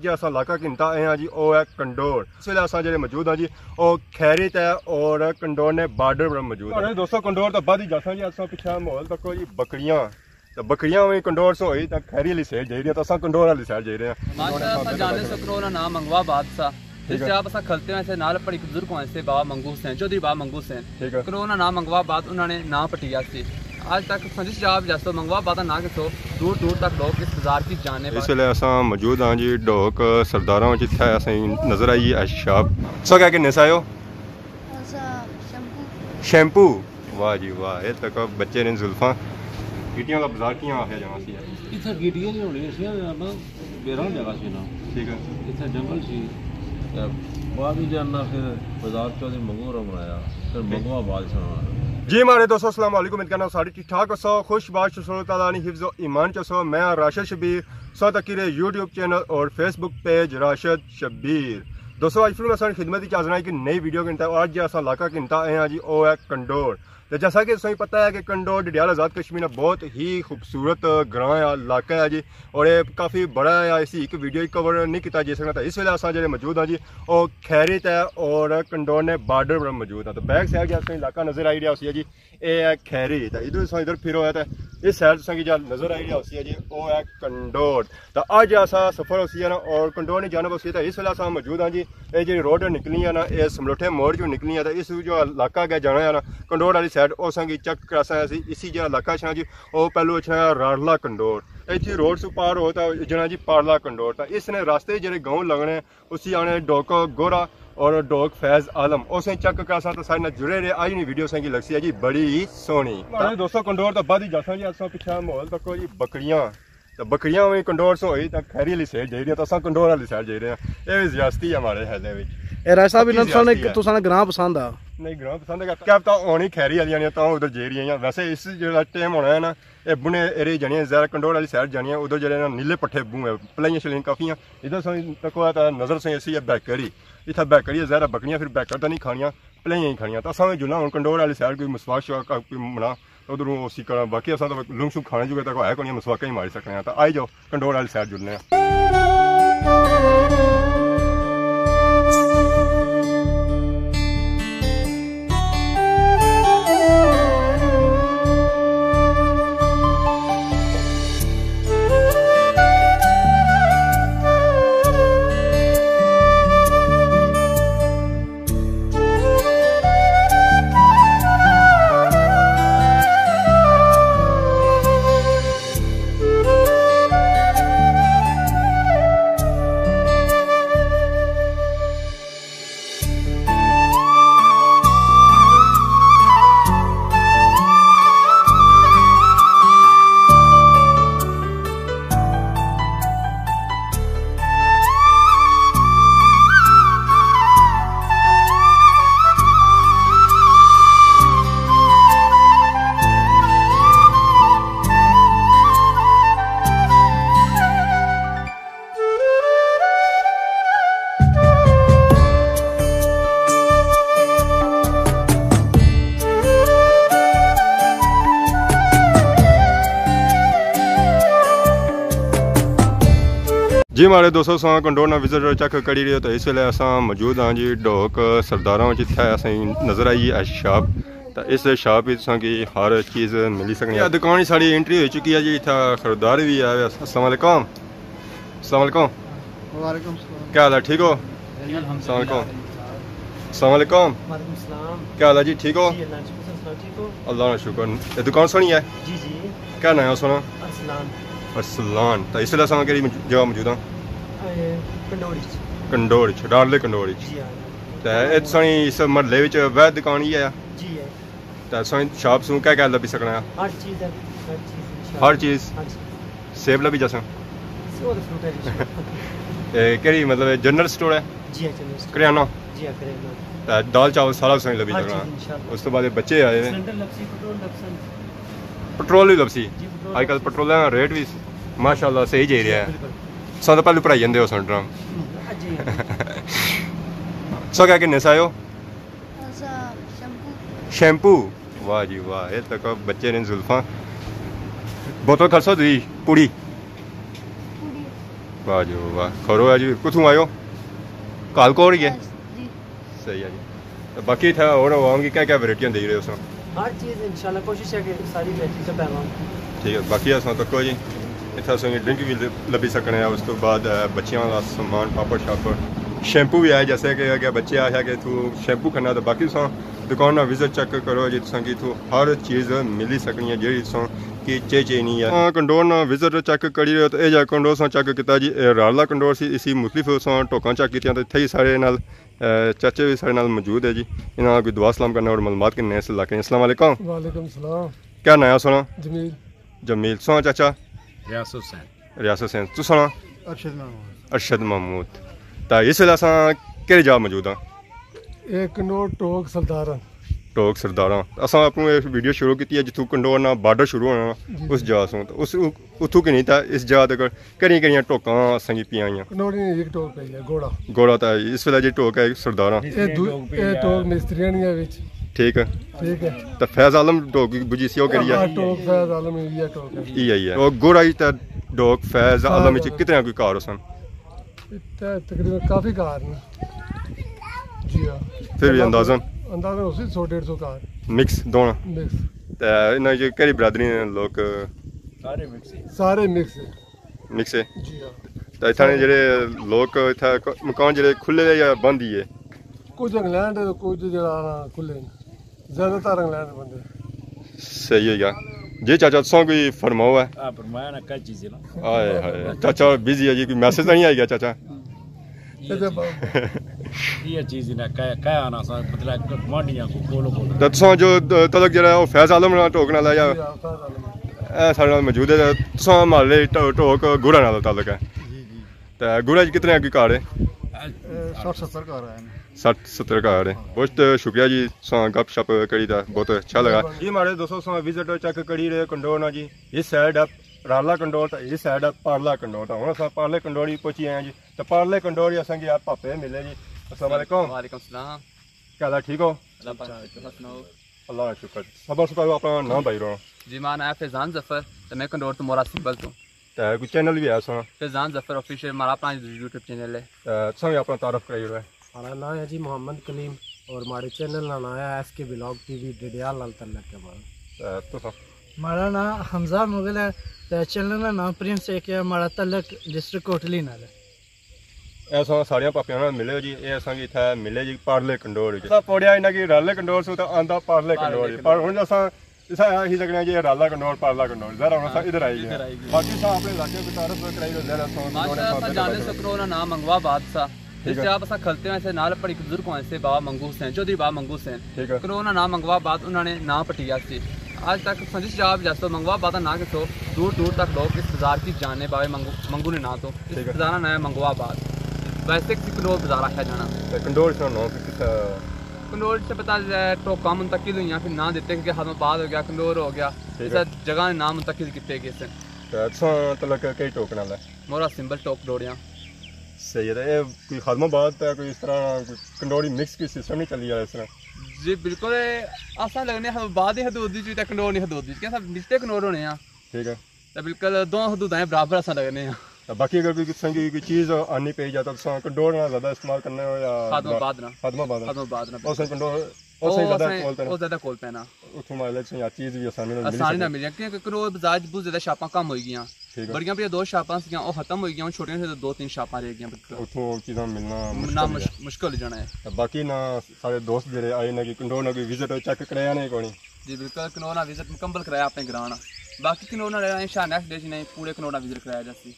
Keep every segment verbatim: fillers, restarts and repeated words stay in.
جی اساں علاقہ گھنتا آئے ہاں جی، او ہے کنڈور۔ اس ویلے اساں جڑے موجود ہاں جی، او کھیری تے اور کنڈور نے بارڈر پر موجود ہاں۔ دوستو، کنڈور تو بعد ہی جاساں جی، اساں پچھے ماحول تکو جی بکریاں۔ تے بکریاں وی کنڈور سے ہوئی تے کھیری والی سائیڈ جائی رہی ہیں، تے اساں کنڈور والی سائیڈ جائی رہے ہیں۔ ماشاءاللہ، اساں جانے سو کنڈور نا نام منگوا آباد سا۔ جس جگہ اساں کھلتے ہیں، اسے نال اپنے ایک بزرگ ہوئے سے بابا منگو حسین، چودھری بابا منگو حسین۔ ٹھیک ہے۔ کنڈور نا نام منگوا آباد انہوں نے نام پٹیا سی۔ آج تک اساں جس جگہ بھی جاسو منگوا آباد نا نام کسو، دور دور تک لوگ اس بازار کی جانے۔ اس ویلے اساں موجود ہاں جی ڈھوک سرداراں وچ، اتھے اساں نظر آئی ہے شاپ۔ سو کیا کہنے سایو؟ اساں شیمپو۔ شیمپو؟ واہ جی واہ، اے تک بچے نے زلفاں۔ گیٹیاں دا بازار کیاں آخیا جانا سی؟ اتھا گیٹیاں نہیں ہونی سی، بیران جگہ سی نا۔ ٹھیک ہے۔ اتھا جنگل سی۔ تے بعد وچ جانا پھر بازار چودھری منگو را بنایا، پھر منگو آباد سنا۔ جی ماڑے دوستو، السلام علیکم، امید کرنا سارے ٹھیک ٹھاک ہسو، خوش باش ہسو، اللہ تعالیٰ نے حفظ و ایمان چ ہسو۔ میں ہاں راشد شبیر، سو تک میرے یوٹیوب چینل اور فیس بک پیج راشد شبیر۔ دوستو، اج پھر میں ساری خدمت وچ حاضر ہاں ایک نئی ویڈیو گھنتا۔ اج جے اساں علاقہ گھنتا آئے ہاں جی، او ہے کنڈور۔ تے جیسا کہ تساں پتہ ہے کہ کنڈور ڈڈیال آزاد کشمیر نا بہت ہی خوبصورت گراں ہے، علاقہ ہے جی، اور یہ کافی بڑا ہے، اسی ایک ویڈیو ہی کور نہیں کیتا جی سکنا۔ تے اس ویلے اساں جڑے موجود ہاں جی، او کھیری تے اور کنڈور نے بارڈر پر موجود ہاں۔ تو بیک سائیڈ جیسا علاقہ نظر آئی رہیا ہوسی ہے جی، اے ہے کھیری۔ تے ادھر تساں ادھر پھرو ہے تے اس سائیڈ تساں کی جا نظر آئی رہیا ہوسی ہے جی، او ہے کنڈور۔ تے اج اساں سفر ہوسی ہے نا، اور کنڈور نی جانب ہوسی ہے۔ تے اس ویلے اساں موجود ہاں جی، اے جڑی روڈ نکلنی ہے نا، اے سملوٹھے موڑ جو نکلنی ہے، تے اس جو علاقہ گیا جانا ہے نا، کنڈور والی سائیڈ، او اساں کی چیک کراساں اسی، اسی جڑا علاقہ اچھنا جی، او پہلو اچھنا ہے راڑلا کنڈور۔ ایتھی روڈ سو پار ہو تے جانا جی پارلا کنڈور۔ تے اس نے راستے جڑے گاؤں لگنے، اسی آنے ڈوک گورا اور ڈوک فیض عالم۔ اسے چیک کراساں تے سارے نال جڑے رہے، اج نی ویڈیو اساں کی لگسی ہے جی بڑی ہی سوہنی۔ ماڑے دوستو، کنڈور تے بعد ہی جاساں جی، اساں پچھے ماحول تکو جی بکریاں۔ تے بکریاں وی کنڈور سے ہوئی تے کھیری والی سائیڈ جائی رہی ہے، تے اساں کنڈور والی سائیڈ جائی رہے ہیں۔ اے وی زیاستی ہے ماڑے خیال وچ۔ اے راج صاحب، پکی انہاں تساں نے، زیاستی ہے۔ تساں نے گراں پسند آ؟ نہیں، گراں پسند ہے۔ کیا پتہ ہونی کھیری والیاں نے، تاں ادھر جائی رہی ہیں۔ ویسے اس جڑا ٹائم ہونا ہے نا، اے بنے ایرے جانیاں، زہرا کنڈور والی سائیڈ جانیاں، ادھر جڑے نا نیلے پٹھے بوں ہیں، پلائیاں شلائیاں کافی ہیں۔ ادھر ساں تکو ہے تے نظر ساں اسی ہے بیکری۔ اتھا بیکری ہے، زہرا بکریاں پھر بیکر تے نہیں کھانیاں، پلائیاں ہی کھانیاں۔ تے اساں وی جلنا ہن کنڈور والی سائیڈ کوئی مسواک شواک کوئی بنا۔ ادھروں اسی کراں، باقی اساں تاں لنگ شنگ کھانے جوگے تک ہے کوئی، مسواکاں ہی ماری سکنے آں۔ تاں آئی جاؤ، کنڈور والی سائیڈ جلنے آں۔ جی ماڑے دوستو، ساں کنڈور نا وزٹ چیک کری رہے ہو، تو اس ویلے اساں موجود ہاں جی ڈھوک سرداراں وچ، اتھے اساں نظر آئی ہے شاپ۔ تے اس شاپ وچ تساں کی ہر چیز ملی سکنی ہے۔ دکان وچ ساڑی انٹری ہوئی چکی ہے جی، اتھا خریدار بھی آئے ہوئے۔ السلام علیکم۔ السلام علیکم۔ وعلیکم السلام۔ کیا حال ہے؟ ٹھیک ہو؟ جی، الحمدللہ۔ السلام علیکم۔ السلام علیکم۔ وعلیکم السلام۔ کیا حال ہے جی؟ ٹھیک ہو؟ جی، اللہ کا شکر، سناؤ، ٹھیک ہو؟ اللہ کا شکر۔ یہ دکان سنی ہے؟ جی، جی۔ کیا نام ہے سونا؟ ارسلان۔ ارسلان۔ تو اس ویلے اساں کیڑی موج-، جگہ موجود ہاں؟ اے، کنڈور وچ۔ کنڈور وچ، ڈارلے کنڈور وچ۔ جی ہاں۔ تے اے تساں اس محلے وچ واحد دکان ہی ہے؟ جی ہے۔ تے اساں شاپ سوں کیا کیا لبھی سکنا ہے؟ ہر چیز ہے، ہر چیز، انشاءاللہ۔ ہر چیز؟ ہر چیز۔ سیب لبھی جاسن؟ سیب تو فروٹ ہے جی۔ اے کیڑی مطلب جنرل سٹور ہے؟ جی ہاں، جنرل سٹور۔ کریانہ؟ جی ہاں، کریانہ۔ تے دال چاول سارا تساں لبھی ہر سکنا؟ چیز انشاءاللہ۔ اس تو بعد بچے آئے نے۔ سلنڈر لبسی، پٹرول لبسن۔ پٹرول بھی لبسی؟ جی، پٹرول اج کل لبسی۔ پٹرول نا ریٹ بھی ماشاءاللہ صحیح جائی رہا ہے۔ بالکل۔ ساں تو پہلے پڑھائی جاندے ہو سن ڈرام۔ جی۔ سو کیا کہنے سایو؟ اساں شیمپو۔ شیمپو؟ واہ جی واہ، اے تک بچے نے زلفاں۔ بوتل کھڑسو دی پوڑی۔ پوڑی۔ واہ جی واہ، کھرو ہے جی، کتھوں آئے ہو؟ کال کور ہی ہے؟ جی۔ صحیح ہے جی۔ تو باقی اتھا اور عوام کی کیا کیا ورائٹیاں دے رہے ہو سن؟ ہر چیز انشاءاللہ کوشش ہے کہ ساری ورائٹی سے پیغام۔ ٹھیک ہے، باقی اساں تکو جی، اتھا اساں کی ڈرنک بھی لبھی سکنے ہیں۔ اس تو بعد، اے، بچیاں والا سامان، پاپڑ شاپڑ، شیمپو بھی آئے، جیسے کہ اگے بچے آخیا کہ تو شیمپو کھنا، تو باقی تساں دکان نا وزٹ چیک کرو جی، تساں کی اتھوں ہر چیز ملی سکنی ہے جیڑی تساں کی چاہیے چاہیے نہیں ہے۔ ہاں، کنڈور نا وزٹ چیک کری رہے ہو تو اے جا کنڈور ساں چیک کیتا جی، اے رارلا کنڈور سی، اسی مختلف اساں ٹوکاں چیک کیتیاں، تو اتھے ہی سارے نال، اے، چاچے بھی سارے نال موجود ہے جی، انہاں نال کوئی دعا سلام کرنا اور معلومات کرنے اس علاقے۔ السلام علیکم۔ وعلیکم السلام۔ کیا ناں ہے سونا؟ جمیل۔ جمیل۔ سونا چاچا؟ ریاست حسین۔ ریاست حسین۔ تساں؟ ارشد محمود۔ ارشد محمود۔ تا اس ویلے اساں کہڑی جا موجود ہاں؟ اے کنڈور ٹوک سرداراں۔ ٹوک سرداراں۔ اساں اپنی ایک ویڈیو شروع کیتی ہے جتھوں کنڈور نا بارڈر شروع ہونا، جی۔ اس جا سوں۔ تو اس اتھوں کی نہیں تا اس جا تک کہڑیاں کہڑیاں ٹوکاں اساں کی پیاں آئیاں؟ کنڈور نی ایک ٹوک پئی ہے، گوڑا۔ گوڑا تا اس ویلے جی ٹوک ہے سرداراں۔ اے دو، اے ٹوک مستریاں نی ہے وچ۔ ٹھیک ہے۔ ٹھیک ہے۔ تو فیض عالم ٹوک بجی سی او کہڑی ہے؟ ہاں، ٹوک فیض عالم ہی ہے ٹوک ہے۔ ای ہے، ای ہے۔ او گوڑا ہی تا ٹوک فیض عالم وچ کتنے کوئی کار ہو سن؟ اتھا تقریباً کافی کار نے۔ جی ہاں۔ پھر بھی اندازاً؟ اندازاً ہو سی سو ڈیڑھ سو کار۔ مکس دونا؟ مکس۔ تے انہاں جو کہڑی برادری نے لوگ؟ سارے مکس ہی۔ سارے مکس ہے۔ مکس ہے؟ جی ہاں۔ تے اتھاں نے جڑے لوگ اتھا مکان جڑے کھلے یا بند ہی ہے؟ کچھ انگلینڈ ہے، کچھ جڑا نا کھلے نے۔ زیادہ تر انگلینڈ بندے۔ صحیح ہے یار۔ جی چاچا، تساں کوئی فرماؤ ہے؟ آ فرمایا نا کیا چیز ہے نا۔ آئے ہائے، چاچا بزی ہے جی، کوئی میسج تو نہیں آئی گیا چاچا؟ اچھا، با- یہ چیز نہ کہہ کہہ آنا سا، مطلب گوانڈیاں کو کولو کولو۔ تے تساں جو تعلق جڑا ہے وہ فیض عالم نال ٹوک نال ہے یا؟ جی ہاں، فیض عالم۔ اے سارے نال موجود ہے، تساں محلے ٹو- ٹوک گوڑا نال تعلق ہے؟ جی جی۔ تے گوڑا چ کتنے کی کار ہے؟ اے، سٹھ ستر گھر آئے نے۔ سٹھ ستر گھر ہے۔ بہت شکریہ جی، تساں گپ شپ کری تے بہت اچھا لگا۔ جی ماڑے دوستو، تساں وزٹ چیک کری رہے کنڈور نا جی، اس سائیڈ ہے رارلا کنڈور تے اس سائیڈ ہے پارلا کنڈور۔ تے ہن اساں پارلے کنڈور ہی پہنچی آئے ہیں جی۔ تے پارلے کنڈور ہی اساں کی آپ پاپے ملے جی۔ السلام علیکم۔ وعلیکم السلام۔ کیا حال ہے، ٹھیک ہو؟ اللہ پاک، تساں سناؤ؟ اللہ کا شکر۔ سب سے پہلے اپنا نام بھائی رو۔ جی، ماڑا ناں ہے فیضان ظفر تے میں کنڈور تو مورا سمبل تو۔ تے کوئی چینل بھی ہے سونا؟ فیضان ظفر آفیشل ماڑا اپنا یوٹیوب چینل ہے۔ تے تساں بھی اپنا تعارف کرائی رہے۔ ماڑا ناں ہے جی محمد کلیم اور ماڑے چینل نا ناں ہے ایس کے ولاگ ٹی وی، ڈڈیال نال تعلق ہے ماڑا۔ تے تساں؟ ماڑا ناں حمزہ مغل ہے تے چینل نا ناں پرنس اے کے ہے، ماڑا تعلق ڈسٹرکٹ کوٹلی نال ہے۔ اے اساں ساریاں پاپیاں نال ملے ہو جی، اے اساں کی اتھے ملے جی پارلے کنڈور وچ۔ اساں پوڑیا انہاں کی رالے کنڈور سو تے آندا پارلے کنڈور وچ۔ پر ہن اساں اساں آخی سکنے آں جی اے رالا کنڈور، پارلا کنڈور، ظاہر ہن اساں ادھر آئی گئے۔ باقی اساں اپنے علاقے کو تعارف کرائی دو، ظاہر اساں ماشاءاللہ، اساں جانے سو کنڈور نا ناں منگوا آباد سا۔ جس جگہ اساں کھلتے ہیں، اسے نال پڑی بزرگ ہوئے سے بابا منگو حسین، چودھری بابا منگو حسین۔ کنڈور نا ناں منگوا آباد انہوں نے ناں پٹیا سی۔ آج تک اساں جس جگہ بھی جاسو منگوا آباد نا ناں کسو، دور دور تک لوگ اس بازار کی جانے بابے منگو، منگو نے ناں تو۔ اس بازار نا ناں ہے منگوا آباد۔ ویسے کسی کنڈور بازار آکھیا جانا۔ تے کنڈور اس نا ناں کس طرح؟ کنڈور سے پتہ ہے ٹوکاں منتقل ہوئیاں، پھر ناں دیتے کہ خادم آباد ہو گیا، کنڈور ہو گیا۔ اس جگہ نے ناں منتقل کیتے گئے سن۔ تے تساں تعلق کئی ٹوک نال ہے؟ مورا سمبل ٹوک ڈوڑیاں۔ صحیح ہے، تے اے کوئی خادم آباد تے کوئی اس طرح کوئی کنڈوری مکس کوئی سسٹم نہیں چلی رہا اس طرح؟ جی بالکل، اے اساں لگنے خادم آباد دی حدود وچ تے کنڈور نی حدود وچ، کہ اساں نشتے کنڈور ہونے آں۔ ٹھیک ہے۔ تے بالکل دو حدوداں برابر اساں لگنے آں۔ تے باقی اگر کوئی قسم کی کوئی چیز آنی پئی جائے تو تساں کنڈور نال زیادہ استعمال کرنے ہو یا؟ خادم آباد نال۔ خادم آباد نال۔ خادم آباد نال۔ اس کنڈور، اس زیادہ کول پینا۔ او زیادہ کول پینا۔ اتھوں مطلب تساں یا چیز بھی آسانی نال ملی آسانی سکدی۔ نال ملی جائے، کیونکہ کنڈور بازار بہت زیادہ شاپاں کم ہوئی گیاں۔ ٹھیک ہے۔ بڑیاں بڑیاں دو شاپاں سیاں، او ختم ہوئی گیاں، ہن چھوٹیاں چھوٹیاں دو تین شاپاں رہ گیاں بالکل۔ اتھوں چیزاں ملنا نہ مشکل ہے۔ مش-، مشکل ہو جانا ہے۔ تے باقی نہ سارے دوست جڑے آئے نے کہ کنڈور نہ کوئی وزٹ چیک کرایا نہیں کوئی؟ جی بالکل، کنڈور نا وزٹ مکمل کرایا اپنے گراں نا۔ باقی کنڈور نا رہنا انشاءاللہ نیکسٹ ڈے جی نہیں پورے کنڈور نا وزٹ کرایا جاسی۔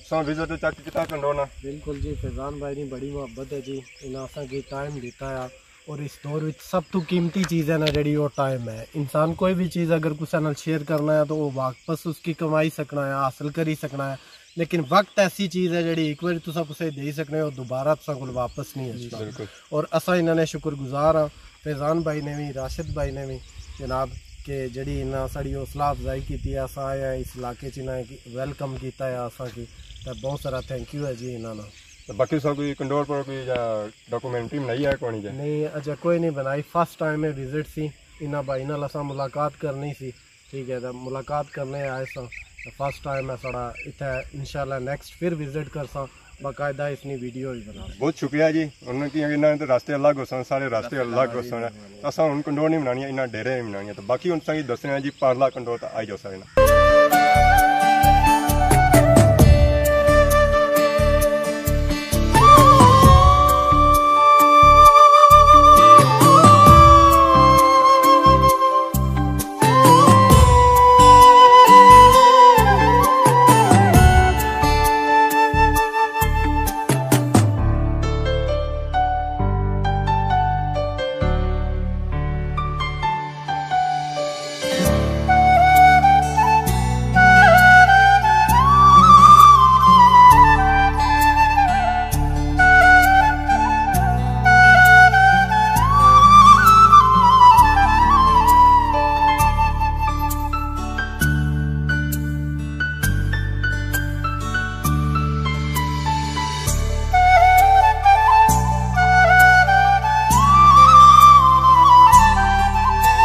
تساں وزٹ چیک کیتا کنڈور نا؟ بالکل جی، فیضان بھائی نی بڑی محبت ہے جی، انہاں اساں کی ٹائم دیتا ہے۔ اور اس دور وچ سب تو قیمتی چیز ہے نا جڑی، وہ ٹائم ہے۔ انسان کوئی بھی چیز اگر کسے نال شیئر کرنا ہے تو وہ واپس اس کی کمائی سکنا ہے، حاصل کری سکنا ہے، لیکن وقت ایسی چیز ہے جڑی ایک بار تساں کسے دے سکنے ہو، دوبارہ تساں کول واپس نہیں آنا۔ اور اساں انہاں نے شکر گزار ہاں، فیضان بھائی نے بھی، راشد بھائی نے بھی جناب، کہ جڑی انہاں ساڑی حوصلہ افزائی کیتی ہے، اساں آئے ہیں اس علاقے چ انہاں کی ویلکم کیتا ہے اساں کی، تے بہت سارا تھینک یو ہے جی انہاں نا۔ تے باقی تساں کوئی کنڈور پر کوئی یا ڈاکومنٹری بنائی ہے کوئی جی؟ نہیں، اجے کوئی نہیں بنائی، فرسٹ ٹائم ہے وزٹ سی، انہاں بھائی نال اساں ملاقات کرنی سی، ٹھیک ہے، تے ملاقات کرنے آئے ساں۔ فرسٹ ٹائم ہے ساڑا اتھے، انشاءاللہ نیکسٹ پھر وزٹ کرساں، باقاعدہ اس نی ویڈیو وی بناساں۔ بہت شکریہ جی، انہاں کی انہاں دے راستے الگ ہوسن، سارے راستے الگ ہوسن۔ اساں ہن کنڈور نہیں بنانی، انہاں ڈیرے نہیں بنانی، تو باقی ہن تساں کی دسنے آں جی پارلا کنڈور، تے آئی جاؤ سارے نال۔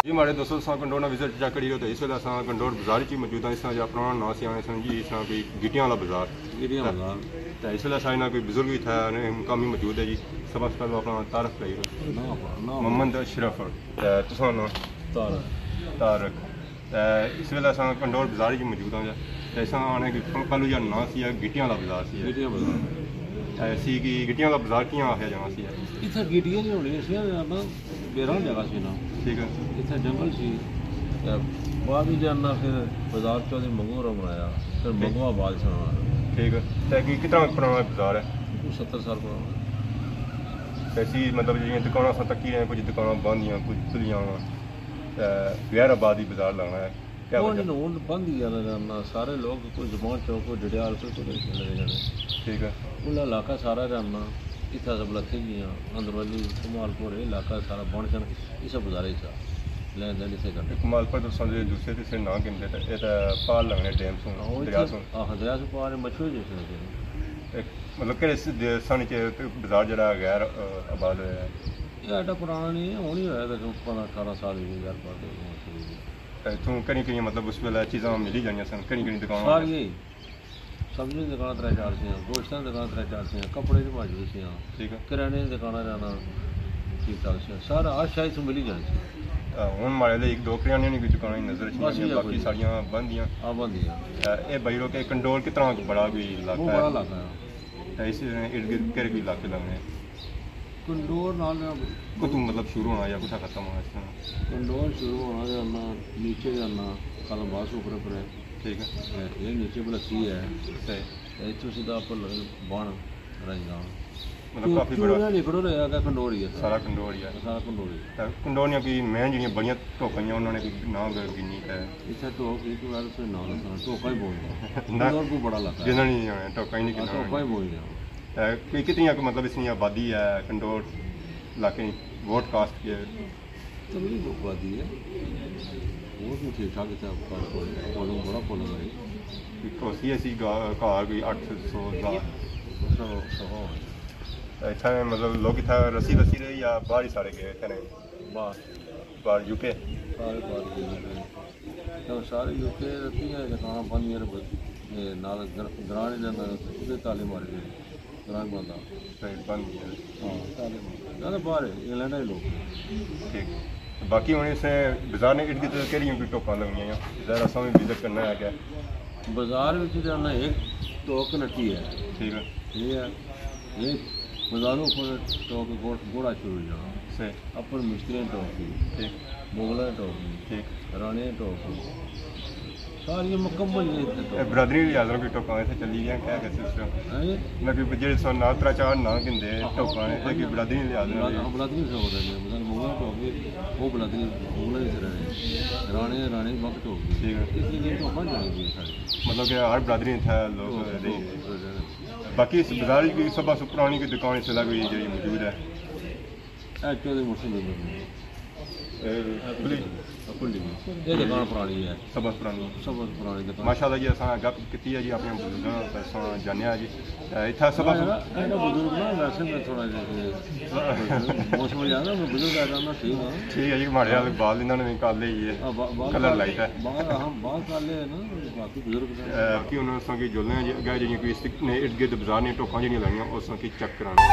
جی ماڑے دوستو، تساں کنڈور نا وزٹ چیک کری رہے ہو، تے اس ویلے اساں کنڈور بازار وچ ہی موجود ہاں۔ اس طرح جا پرانا ناں سی آنے سن جی، اس طرح کوئی گٹیاں والا بازار۔ گٹیاں والا بازار۔ تے اس ویلے اساں انہاں کوئی بزرگ وی تھا، انہیں مقامی موجود ہے جی۔ سب سے پہلے اپنا تعارف کرائی رہے۔ ناں اپنا، ناں محمد اشرف۔ تے تساں ناں؟ طارق۔ طارق۔ تے اس ویلے اساں کنڈور بازار وچ موجود ہاں۔ تے اساں آنے کہ پہلو جا ناں سی، گٹیاں والا بازار سی۔ گٹیاں بازار۔ تے سی کہ گٹیاں والا بازار کیاں آخیا جانا سی؟ اتھا گٹیاں نہیں ہونی سی، بیراں جگہ سی نا۔ ٹھیک ہے۔ اتھا جنگل سی۔ تے بعد وچ جانا پھر بازار چودھری منگو ہوراں بنایا، پھر ٹھیک۔ منگو آباد سنا۔ ٹھیک ہے۔ تے کہ کتنا پرانا بازار ہے؟ کوئی ستر سال پرانا۔ تے سی مطلب جیڑھیاں دکاناں اساں تکی رہے ہیں، کچھ دکاناں بند ہیاں، کچھ کھلیاں ہویاں۔ تے غیر آبادی بازار لگنا ہے۔ کیا وہ وجہ؟ نہیں، ہن بند ہی گیا نا، سارے لوگ کوئی زمان چوک، کوئی ڈڈیال، کوئی کوئی نہیں لگے جانے۔ ٹھیک ہے۔ وہ علاقہ سارا جاننا، اتھا سب لتھی گیاں، اندرولی، کمال پور، یہ علاقہ سارا بن شن، یہ سب گزارے سا، لین دین اتھے کرنے۔ کمال پور تو سمجھے دوسرے تیسرے نہ گنتے، تے یہ تو پار لگنے ڈیم سوں، ہاں، وہ دریا اتھے، سوں۔ آہ، دریا سوں پار ہے، مچھوے جیسے لگے۔ ایک مطلب کہڑے س-، دے-، سن چ بازار جڑا غیر، آ، آباد ہویا ہے؟ یہ ایڈا پرانا نہیں ہے، ہن ہی ہویا تقریباً پندرہ اٹھارہ سال ہوئی گئے، یار، بات ہے، ہن شروع ہوئی۔ تے اتھوں کہڑی کہڑی مطلب اس ویلے چیزاں ملی جانیاں سن، کہڑی کہڑی دکاناں؟ ساریاں ہی۔ سبزی دی دکان ترے چار سیاں، گوشتاں دی دکان ترے چار سیاں، کپڑے دی موجود سیاں، ٹھیک ہے۔ کریانے دی دکاناں رہنا، ٹھیک ٹھاک سیاں، سارا ہر شے اتھوں ملی جانی سی۔ آ، ہن ماڑے لے ایک دو کریانے نی کوئی دکاناں نظر اچھنی بس، آندیاں، یہ باقی کوئی ساریاں بند دیاں۔ آ، بند دیاں۔ آ، اے بھائی لوک، اے کنڈور کتنا بڑا کوئی علاقہ بہت ہے؟ بڑا علاقہ ہے۔ تے اس ارد گرد کہڑے کوئی علاقے لگنے؟ کنڈور نال کتھوں مطلب شروع ہونا یا کتھا ختم ہونا اس طرح؟ کنڈور شروع ہونا تے آنا نیچے تے آنا کالم باس اوپر اوپر ہے۔ ٹھیک ہے۔ تے یہ نیچے بلکی ہے۔ صحیح۔ تے اتھوں سیدھا اوپر بن رہی گا۔ مطلب کافی بڑا۔ نکڑو رہے گا کنڈور ہی ہے۔ سارا کنڈور ہی ہے۔ سارا کنڈور ہی ہے۔ تے کنڈور نیاں کوئی مین جیڑیاں بڑیاں ٹوکاں ہیاں، انہاں نے کوئی ناں گنی تے؟ اتھے ٹوک ایک بار سے ناں دسنا، ٹوکا ہی بولنا۔ نہ، کنڈور کو بڑا علاقہ ہے۔ جنہاں نے نہیں آنے، ٹوکا ہی نہیں ہاں، گننا۔ ٹوکا ہی بولنا۔ تے کوئی کتنی ایک مطلب اس نی آبادی ہے کنڈور علاقے نی، ووٹ کاسٹ کی ہے؟ تقریباً آبادی ہے۔ ووٹ بھی ٹھیک ٹھاک اتھے پولنگ، بڑا پولنگ ہے۔ کوئی سی ایسی گا-، گھر کوئی اٹھ سو، ہزار؟ سو، سو ہونے۔ تے اتھے مطلب لوگ اتھے رسی بسی رہے یا باہر ہی سارے گئے اتھے نے؟ باہر۔ باہر یو کے؟ سارے باہر گئے۔ تو سارے یو کے رہتی ہے، دکاناں بند ہوئی رہی، نال گر-، گراں نہیں رہنا، ادھر تعلیم آ رہی ہے۔ گراں بند آ۔ صحیح، بند ہوئی ہے۔ ہاں، تعلیم آ۔ زیادہ باہر ہے، انگلینڈ ہے لوگ۔ ٹھیک۔ باقی ہن اس بازار نے ارد گرد کہڑیاں کوئی ٹوکاں لگنیاں یا؟ ظاہر اساں بھی وزٹ کرنا ہے کیا؟ بازار وچ جانا ایک ٹوک نٹی ہے۔ ٹھیک ہے۔ یہ ہے، یہ بازاروں پر ٹوک گوڑ-، گوڑا شروع ہو جانا۔ صحیح۔ اپر مستریاں ٹوک کی، ٹھیک۔ مغلاں ٹوک کی، ٹھیک۔ رانے ٹوک کی۔ ساری مکمل یہ اتنے اے ٹوک۔ برادری لحاظ نال کوئی ٹوکاں اتھے چلی گیا، کیا کہہ سسٹم؟ ہیں؟ نہ کوئی جیڑے سن نال ترا چار نہ گھندے، ہاں، ٹوکاں نے، ہاں، اے کوئی برادری لحاظ نال براد-، ہی؟ ہاں، برادری سے ہو رہے ہیں، مثلاً مغلاں ٹوک گئے، وہ برادری، مغلاں ہی رہے ہیں۔ رانے، رانے وقت ٹوک گئے۔ ٹھیک ہے۔ اس لیے ٹوکاں جانے گئے سارے۔ مطلب کہ ہر برادری اتھے لوگ ٹوک، رہے ہیں۔ ٹوک، ٹوک رہے ہیں۔ باقی اس بازار کی سب سے پرانی کوئی دکان اس ویلے کوئی جیڑی موجود ہے؟ اے چودھری مرشد نگر۔ اے کھلی؟ کھلی ہوئی۔ یہ دکان پرانی ہے۔ سبز پرانی۔ سبز پرانی دکان۔ ماشاءاللہ جی، اساں گپ کیتی ہے جی اپنے بزرگاں تے اساں جانیا جی۔ تے اتھا سبز ایسا بزرگ نا، ویسے میں تھوڑا جہا کہ موسم جا نا، میں بزرگ آ جانا، ٹھیک ہے۔ ٹھیک ہے جی، ماڑے آلے بال انہاں نے وی کالے ہی ہے۔ ہاں، با-، بال کلر کالے، لائٹ ہے۔ بال، ہاں، بال کالے ہے نا، باقی بزرگ نے۔ اے، باقی انہاں اساں کی جلنے ہیں جی، اگے جیہڑیاں کوئی اس نے ارد گرد بازار نے ٹوکاں جیہڑیاں لائیاں، او اساں کی چیک کرانے۔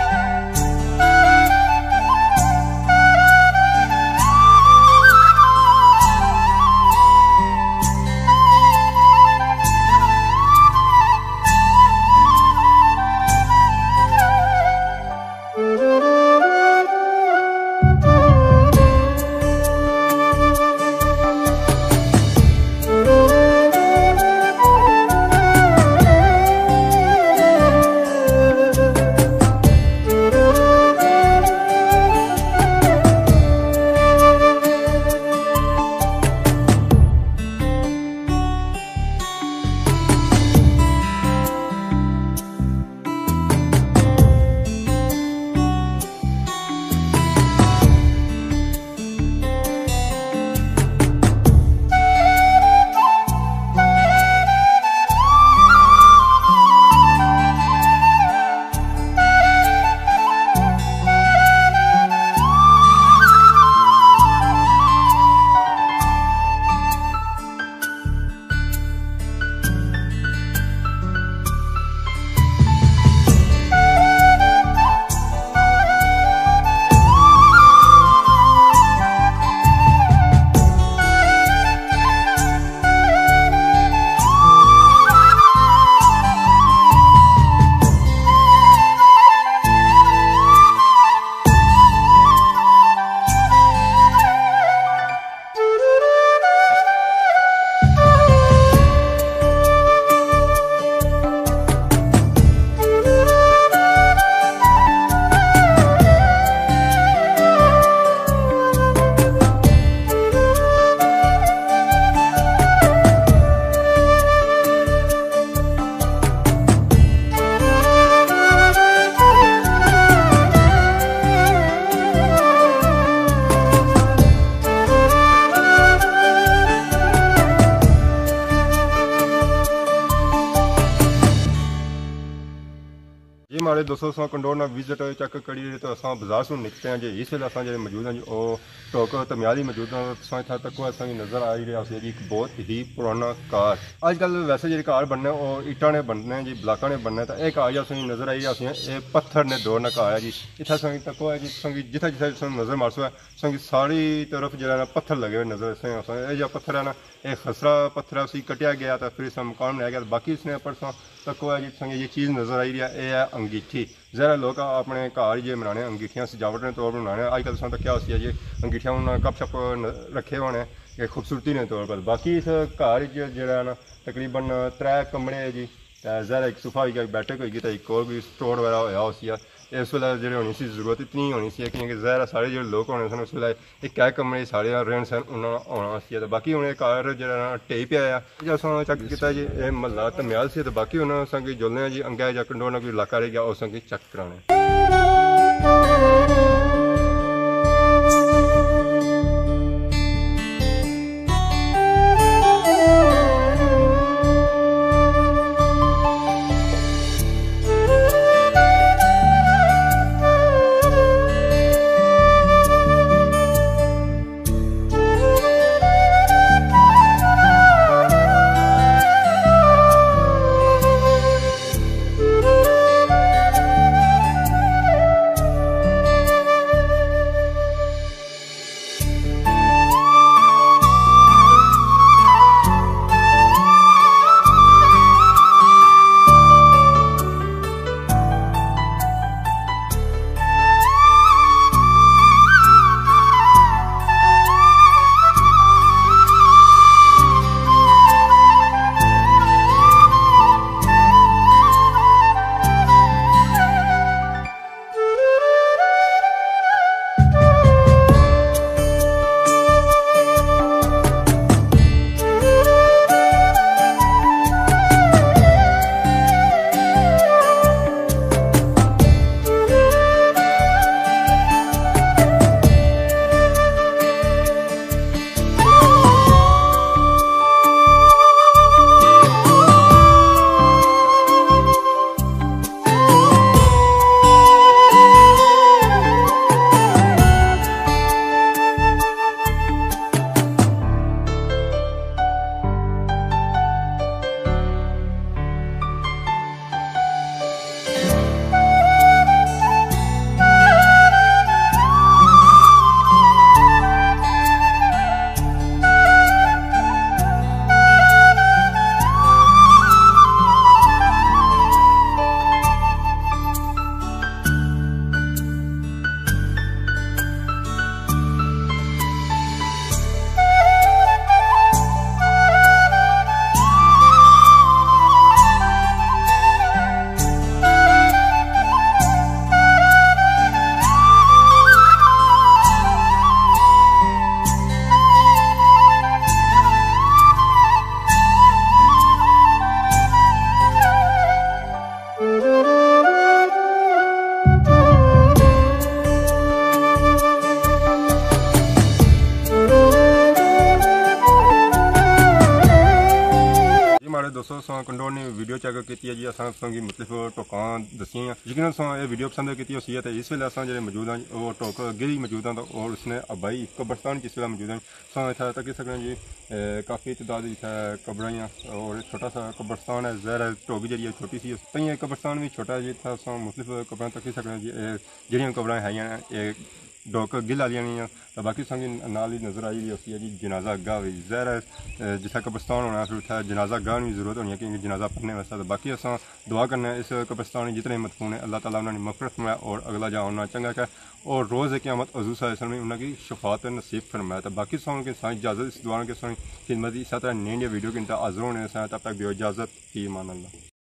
جی ماڑے دوستو، اساں کنڈور نا وزٹ چیک کری رہے تو اساں بازار سوں نکلتے ہیں جی۔ اس ویلے اساں جڑے موجود ہیں جی، او ٹوک تمیال ہی موجود ہیں۔ تساں اتھا تکو اساں کی نظر آئی رہیا ہوسی جی ایک بہت ہی پرانا کار۔ اج کل ویسے جڑے کار بننے او اٹاں نے بننے جی، بلاکاں نے بننے، تے اے کار جڑا اساں کی نظر آئی رہیا ہوسی، اے پتھر نے دور نا کار ہے جی۔ اتھا اساں کی تکو ہے جی، تساں کی جتھا جتھا تساں نظر مارسو ہے، تساں کی ساری طرف جڑا نا پتھر لگے ہوئے نظر آسے۔ اے جا پتھر ہے نا، اے خسرا پتھر ہے، اسی کٹیا گیا تے پھر اس نا مکان بنایا گیا۔ باقی اس نے اوپر تساں تکو ہے جی، تساں کی یہ چیز نظر آئی رہی ہے، اے ہے انگیٹھی۔ ظاہر ہے لوک اپنے گھر جے بنانے انگیٹھیاں سجاوٹ نے طور پر بنانے۔ اج کل تساں تکیا ہوسی ہے جی، انگیٹھیاں انہاں کپ شپ رکھے ہونے کہ خوبصورتی نے طور پر۔ باقی اس گھر جڑا ہے نا تقریباً ترے کمرے ہے جی۔ تے ظاہر ہے ایک صوفہ ہوئی گیا، ایک بیٹھک ہوئی گئی، تے ایک اور کوئی سٹور وغیرہ ہویا ہوسی ہے۔ اس ویلے جڑے ہونی سی ضرورت اتنی ہونی سی، کیونکہ ظاہر ہے سارے جڑے لوک ہونے سن اس ویلے ایک ہے کمرے سارے رہن سہن انہاں نا ہونا سی۔ تے باقی ہن اے گھر جڑا نا ٹہی پیا ہے۔ جے اساں چیک کیتا جی، اے محلہ تمیال سی، تے باقی ہن اساں کی جلنے آں جی، انگے جا کنڈور نا کوئی علاقہ رہ گیا، او اساں کی چیک کرانے۔ سو اساں کنڈور نی ویڈیو چیک کیتی ہے جی، اساں تساں کی مختلف ٹوکاں دسیاں ہیں۔ یقیناً تساں اے ویڈیو پسند کیتی ہوسی ہے، تے اس ویلے اساں جڑے موجود ہیں، او ٹوک گل ہی موجود ہیں، تے اور اس نے آبائی قبرستان کی اس ویلے موجود ہیں۔ تساں اتھا تکی سکنے جی، اے، کافی تعداد اتھا قبراں ہیں، اور چھوٹا سا قبرستان ہے، ظاہر ہے ٹوک جڑی ہے چھوٹی سی، تائیں اے قبرستان بھی چھوٹا ہے جی، اتھا تساں مختلف قبراں تکی سکنے جی، اے جڑیاں قبراں ہیں، اے ڈوک گل آلیاں نہیں ہیں۔ تو باقی سنگی نال ہی نظر آئی ہوئی ہوسی ہے جی جنازہ گاہ بھی۔ ظاہر ہے، اے، جتھا قبرستان ہونا، پھر اتھا جنازہ گاہ نی ضرورت ہونی ہے، کیونکہ جنازہ پڑھنے واسطے۔ تو باقی اساں دعا کرنے اس قبرستان نی جتنے مدفون ہیں، اللہ تعالیٰ انہاں نی مغفرت فرمائے اور اگلا جا انہاں چنگا کرے، اور روز قیامت حضور صلی اللہ علیہ وسلم انہاں کی شفاعت نصیب فرمائے۔ تو باقی سنگی سائیں اجازت اس دعا کے سنگی خدمت دی، اس طرح نئی نئی ویڈیو کے انتہا حاضر ہونے سائیں، تب تک دیو اجازت، فی امان اللہ۔